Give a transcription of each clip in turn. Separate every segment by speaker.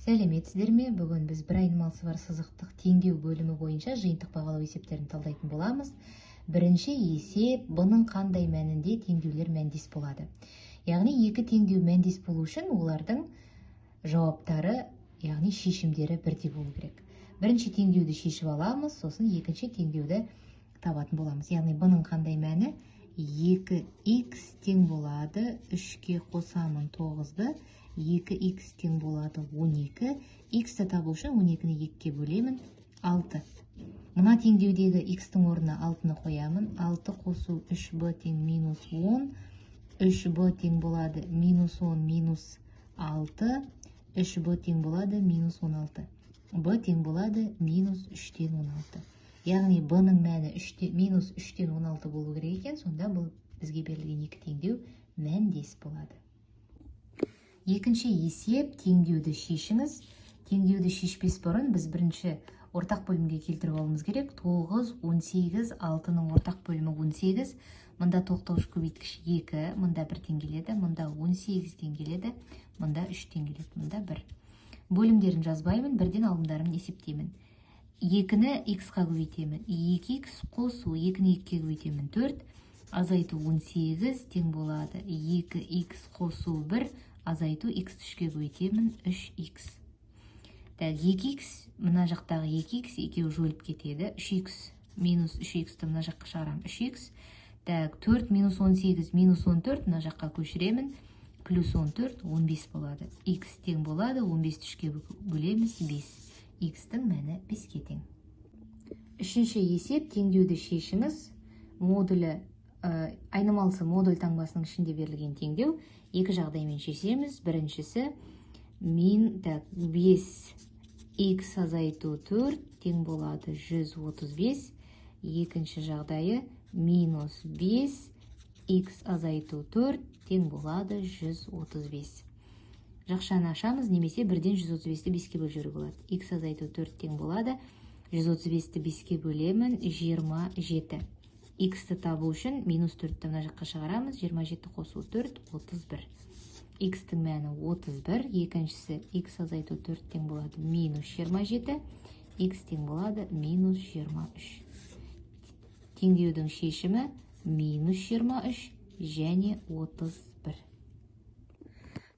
Speaker 1: Сәлеметсіздер ме? Бүгін біз бір айнымалысы бар сызықтық теңдеу бөлімі бойынша жиынтық бағалау есептерін талдайтын боламыз. Бірінші есеп: бұның қандай мәнінде теңдеулер мәндес болады? Яғни екі теңдеу мәндес болу үшін олардың жауаптары, яғни шешімдері бірдей болу керек. Бірінші теңдеуді шешіп аламыз, сосын екінші теңдеуді табатын боламыз. Яғни бұның қандай мәні? 2х тең болады 3-ке қосамын 9-ды, 2х тең болады 12. Х-ті табу үшін 12-ні 2-ге бөлемін, 6. Мына теңдеудегі х-тің орнына 6-ны қоямын. 6 қосу 3b тең минус 10. 3b тең болады минус 10 минус 6. 3b тең болады минус 16. B тең болады минус 3-тен 16. Яғни b-ның мәні минус 3-тен 16 болу керек екен, сонда бұл бізге берілген екі теңдеу мәндес болады. Екінші есеп: теңдеуді шешіңіз. Теңдеуді шешпес бұрын біз бірінші ортақ бөлімге келтіріп алуымыз керек. 9, 18, 6-ның ортақ бөлімі 18. Мында тоқтауыш көбейткіш 2, мында 1-тен келеді, мында 18-тен келеді, мында 3-тен келеді, мында 1. Бөлімдерін жазбаймын, бірден алымдарын есептеймін. 2-ні х-қа көбейтемін. 2х қосу 2-ні 2-ге көбейтемін, 4, азайту 18 тең болады 2х қосу 1, азайту х 3-ке көбейтемін, 3х. Так, 2х, мына жақтағы 2х екеуі жойылып кетеді. 3х минус 3х-ті мына жаққа шығарамын, 3х. Так, 4 минус 18 минус 14, мына жаққа көшіремін. Плюс 14, 15 болады. Х тең болады 15-ті 3-ке бөлеміз, 5. Х-тің мәні 5-ке тең. Үшінші есеп: теңдеуді шешіңіз. Модулі, айнымалысы модуль таңбасының ішінде берілген теңдеу. Екі жағдаймен шешеміз. Біріншісі так, 5 х азайту 4 тең болады 135. Екінші жағдайы минус 5 х азайту 4 тең болады 135. Жақшаны ашамыз немесе бірден 135-ті 5-ке бөліп жіберуге болады. Х азайту 4 тең болады 135-ті 5-ке бөлемін, 27. Х-ті табу үшін минус 4-ті мына жаққа шығарамыз. 27 қосу 4, 31. Х-тің мәні 31. Екіншісі х азайту 4 тең болады минус 27. Х тең болады минус 23. Теңдеудің шешімі минус 23 және 31.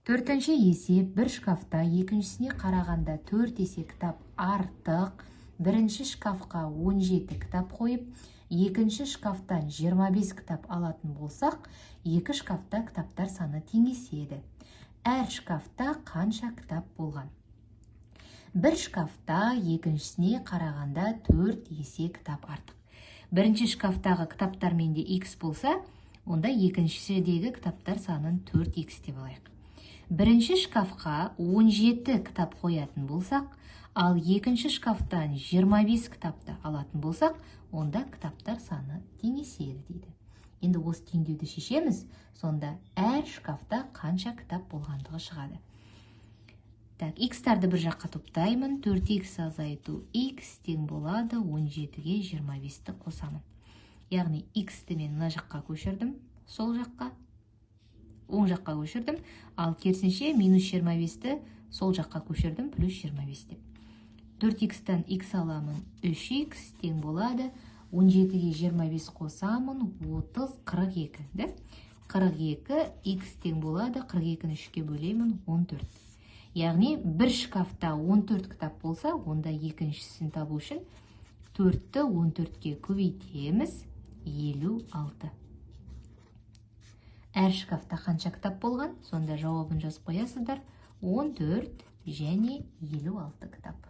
Speaker 1: Төртінші есеп: бір шкафта екіншісіне қарағанда 4 есе кітап артық. Бірінші шкафқа 17 кітап қойып, екінші шкафтан 25 кітап алатын болсақ, екі шкафта кітаптар саны теңеседі. Әр шкафта қанша кітап болған? Бір шкафта екіншісіне қарағанда 4 есе кітап артық. Бірінші шкафтағы кітаптармен де х болса, онда екіншідегі кітаптар санын 4х деп алайық. Бірінші шкафқа 17 кітап қоятын болсақ, ал екінші шкафтан 25 кітапты алатын болсақ, онда кітаптар саны теңеседі дейді. Енді осы теңдеуді шешеміз, сонда әр шкафта қанша кітап болғандығы шығады. Так, х-тарды бір жаққа топтаймын. 4х азайту х тең болады 17-ге 25-ті қосамын. Яғни х-ті мен мына жаққа көшірдім, сол жаққа, оң жаққа көшірдім, ал керісінше минус 25-ті сол жаққа көшірдім, плюс 25 деп. 4х-тан х аламын, 3х тең болады 17-ге 25 қосамын, 30, 42, да? 42 х тең болады 42-ні 3-ке бөлемін, 14. Яғни бір шкафта 14 кітап болса, онда екіншісін табу үшін 4-ті 14-ке көбейтеміз, 56. Әр шкафта қанша кітап болған? Сонда жауабын жазып қоясыздар. 14 және 56 кітап.